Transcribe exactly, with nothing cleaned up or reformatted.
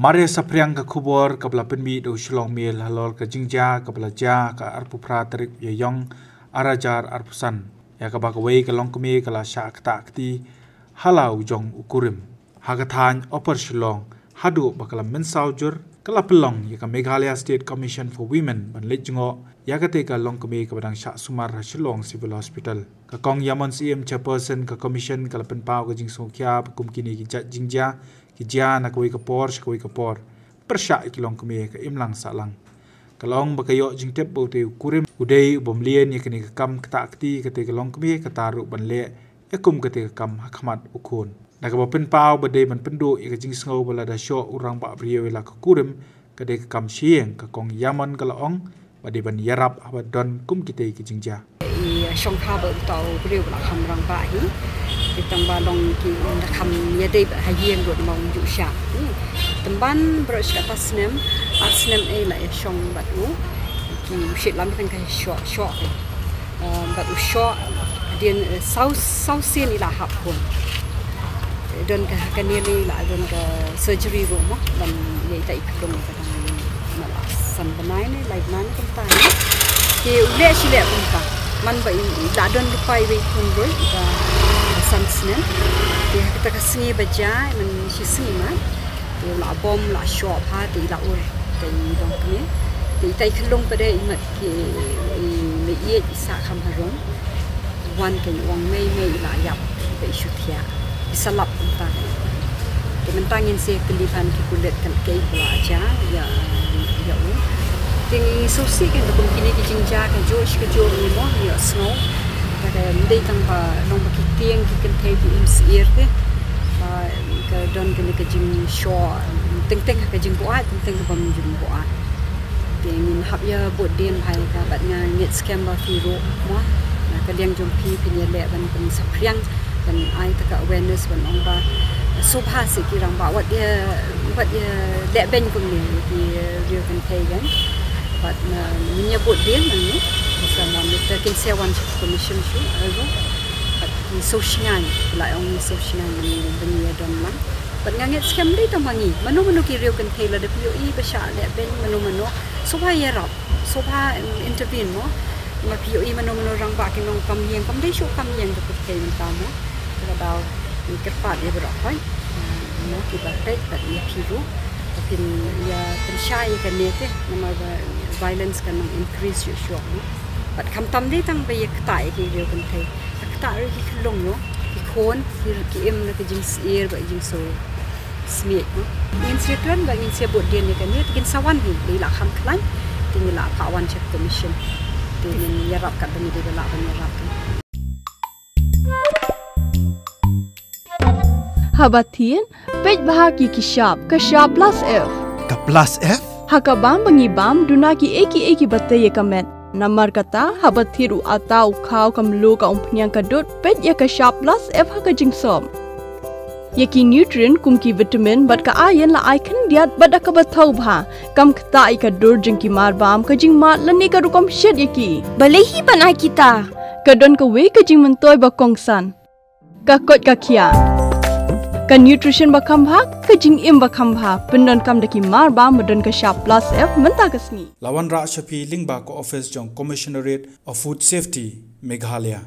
Mar ïa saphriang ka khubor kaba la pynmih da u Shillong Mail halor ka jingjia kaba la jia ha ka arphew phra tarik Ïaïong arhajar arphew san, ïa kaba kawei ka longkmie ka la shah ktah kti ha la u jong u kurim ha ka thaiñ Upper Shillong, haduh ba ka la mynsaw jur ka la pynlong ïa ka Meghalaya State Commission for Women ban leit jngoh ïa katei ka longkmie kaba dang shah sumar ha Shillong Civil Hospital. Ka Kong Ïamon Syiem, Chairperson ka Commission, ka la pynpaw ka jingsngewkhia ba kum kine ki jait jingjia ki jia na kawei ka por sha kawei ka por, pyrshah ïa ki longkmie ka imlang sahlang. Ka la ong ba ka ïoh jingtip ba utei u kurim u dei u bym lien ïa kane ka kam ktah kti katei ka longkmie, kata ruh ban leh ïa kum katei ka kam ha khmat u khun. Da kaba pynpaw ba dei ban pynduh ïa ka jingsngew ba lada shoh u rangbah briew ïa la ka kurim, ka dei ka kam sha ïing, ka Kong Ïamon ka la ong ba dei ban ïarap haba don kum kitei ki jingjia. I shongkha bad uta u briew ba la kham rangbah hi. Te tang ba long ki da kham ïadei bad ha ïing ruh, namar um ju shah. Hmm. Tang ban baroh shi katta snem, ar snem ei la ïa shong bad u. Ki u shait lam tang ka shoh, shoh. Eh, bad u shoh, dien, eh, saw, saw sien i la hap khun. Don ka, kane lei la don ka surgery ruh mo, ban ïa ita i khlung ka dang, ma la san bnai ne, lai bnai ne kumta ne. Te u leh shi leh kumta. Man ba i, i la don lypa iwei khun ruh, ka san snem. Te ha kata ka sngi ba jia, man shi sngi ma. Te u la bom, la shoh bha, te i la ur, te i dong kane. Te ita i khlung pat de i mat ki, i mei ïeit i sah kham harum. Wan ka i ong mei mei i la ïap, ba i shu thiah. I sa lap mynta. Te mynta ngin sa kylli bha ki pulit kan kei ba la jia ïa, ïa u. Te ngi sngewsih kan ba kum kine ki jingjia ka juh shi ka juh ngi mo, ngi ïohsngew. Ka dei tang ba long ba ki tieng ki kynthei ki im syier te. Ba ka don kane ka jingshoh, teng teng ha ka jingbuaid, teng teng ha bym jingbuaid. Te ngin hap ïa bud dien bha ïa ka, bad nga ngeit skhem ba phi ruh mo, na ka liang jong phi phin ïaleh ban pynsaphriang, ban ai ta ka awareness, ban ong ba sngewbha seh ki rangbah, wat ïa, wat ïa leh beiñ kumne ïa ki riew kynthei kan. Bad ngin ïa bud dien nangne, sa mon ïa ka kin sa wan sha ka commission shuh, ruh. Bad ngi sngewsih ngan, la ong ngi sngewsih ngan ban ïa don lang. Bad nga ngeit skhem dei tang ma ngi. Mano mano ki riew kynthei lada phi ïohi ba shah leh beiñ mano mano, sngewbha ïarap, sngewbha, em, intervene mo. Ma phi ïohi mano mano rangbah ki nongkam ïing, kam dei shuh kam ïing ka pyrthei mynta mo. Ka daw ngi kyrpad ïa baroh khoit, em, mo, kiba peit bad ïa phi ruh. Ba phin ïa pynshai ïa kane te, namar ba violence kan nang increase shuh shuh mo. Bad khamtam dei tang ba ïa ktah ïa ki riew kynthei. Ka ktah ruh ki khyllung mo, ki khun, ki, ki im na ka jingsyier bad jingsngewsih mo. Ngin sa kren bad ngin sa bud dien ïa kane, te kin sa wan hi, dei la kham khlaiñ, te ngi la phah wan sha ka commission. Te ngin ïarap katba ngi dei ba lah ban ïarap. Haba thied, peit bha ki ki shap, ka shap plus F. Ka plus F? Ha ka bam ba ngi bam, duna kiei kiei kiba tei ïa ka met. Namar kata, haba thied u atta, u khaw, ka mluh, ka umphniang, ka dud, peit ïa ka shap plus F ha ka jingsop. Ïa ki nutrient kum ki vitamin bad ka iron la ai khyndiat bad da kaba thaw bha. Kam ktah ïa ka dur jong ki marbam, ka jingmad lane ka rukom shet ïa ki. Balei hi ban ai kita? Ka don kawei ka jingmyntoi ba kongsan. Ka koit ka khiah. Ka nutrition ba kham bha, ka jingim ba kham bha. Pyndonkam da ki marbam ba don ka shap plus F mynta ka sngi. La wanrah sha phi lyngba ka office jong Commissionerate of Food Safety, Meghalaya.